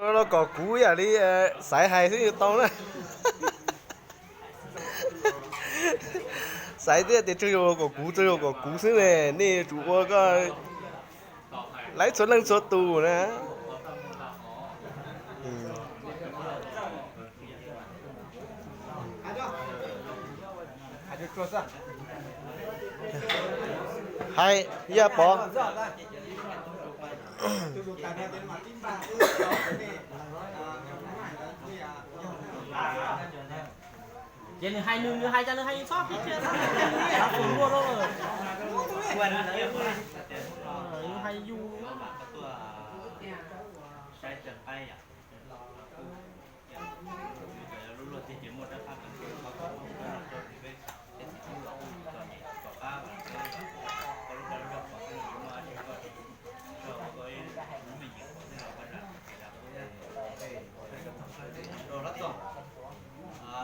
Los kom kuv ib yam li Xaiv hais xwb tau na. Xaiv thiaj tias tsuas yog kom kuv, tsuas yog kom kuv xwb ne, nej yuav tsum ua koj laib txhua leej txhua tus na. Hais, Yaj Pov. Ces nws hais nws, nws hais cas nws hais txhob qhia, qhia txhob qhia, txhob ua luaj lawm. Yus hais yus.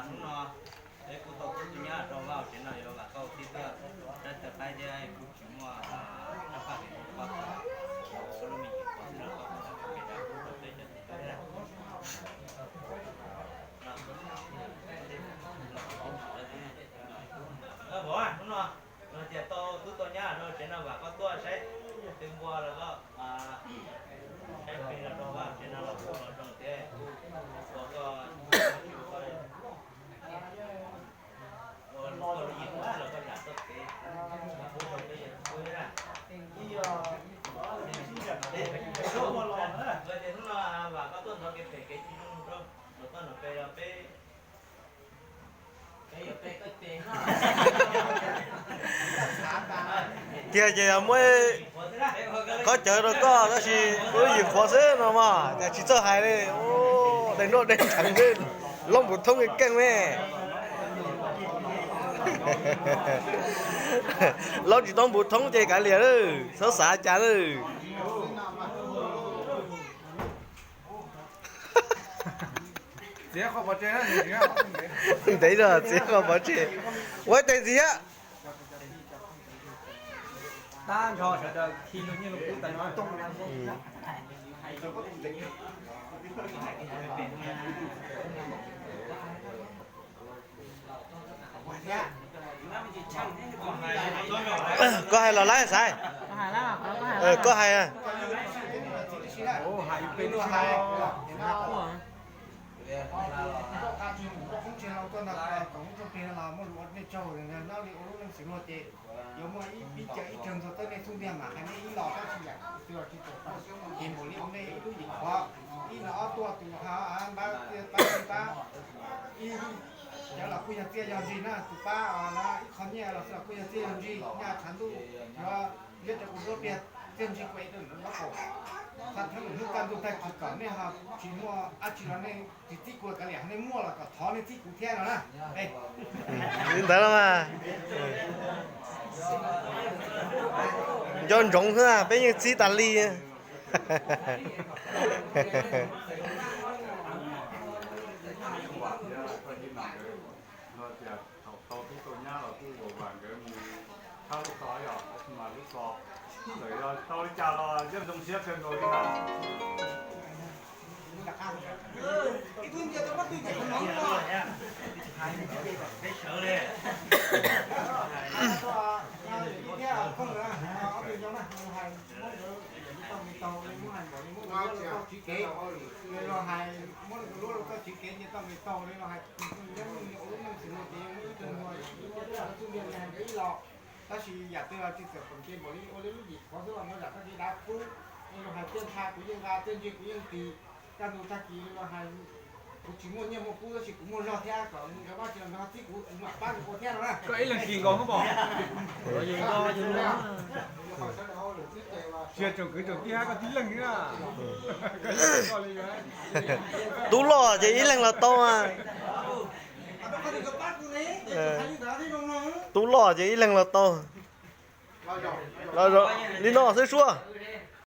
Hnub no peb kuj tau tub tub nyab rau Vaj tsev no yuav vam khau tib tuaj saib taw qaib thiab kuj tsis muaj rab phaj kev mus qab, koj lub me nyuam qhuav xwb los koj kuj tau kev rau peb cov txiv tub thiab. Hnub no los tias tau tub tau nyab rau tsev no vam koj tuaj saib twb npua los koj saib plig los rau Vaj tsev no los kuj los zoo thiab. Ua koj ua lub yim qhuav xwb los koj zam txoj kev pub rau peb yawg tub na. Hnub no vam koj tuaj ntxhov kev phem kev tsis zoo rau, los koj nrog peb los peb Tiag ces yog muab qhov cawv rau koj tab sis ua lub yim qhuav xwb no mas cas tsis txawj hais li. Deeg nroj deeg nrheev xwb, laub npus thoob keej me. Laub tsis tau npus thoob ces kav liam lawm, txhob xav cas lawm. Ntev zog txiv qhov pov tseg, ua ib teg ntxiv thiab. Koj hais los laib Xaiv. Koj hais. Yuav muaj ib pib caw ib rag ntxog tawb nej xub ntiag mas hais nej ib los tab sis yam twg los tsis tau tau, ces npaum li ua nej ib lub yim qhuav, ib no ob tuaj tus ha pab pab pab, ib cov los kuj yog txiaj yog ntsig na, tus pab ib qho nyiaj los xwb los kuj yog txiaj yog ntsig, nyiaj tshav ntuj, yuav liab rau kuv duab pliag txiaj ntsig kuv ev rau lub paum. Txhaj thab lwm hnub kaj ntug tag kis kom nej ho tsis muaj dab tsi los nej tsis txib kuv kav liam, nej muaj los kom thov nej txib kuv thiab no na. Li ntawd los mas nco ntsoov xwb, peb yeej txib tas li. Thaum tau tub tau nyab los kuj vam vam nkawd mus thab lub xov, yog tab sis mas lub xov txawm yog tau li cas los yeej zoo siab kawg nkaus li na. Tab sis yam twg los tsis txawm kom nce npaum li ua li lub yim qhuav xwb los muab zam tag kev dav pub. Li los hais tiaj ntsha kuv yeej nqa, tiaj ntsig kuv yeej tis. Kaj ntug tag kis li los hais kuv tsis muaj nyiaj muaj kub tab sis kuv muaj zog thiab, kom nkawd pab tsis los nkawd ho txib kuv, kuv mam pab nkawd ua thiab no na. Koj ib leeg kis nkaus hab pom. Tsis yog tsoom kwv tsoom tij hab, koj tib leeg na. Tub loj ces ib leeg los tau. Tub loj ces ib leeg los tau. Li no xwb suab.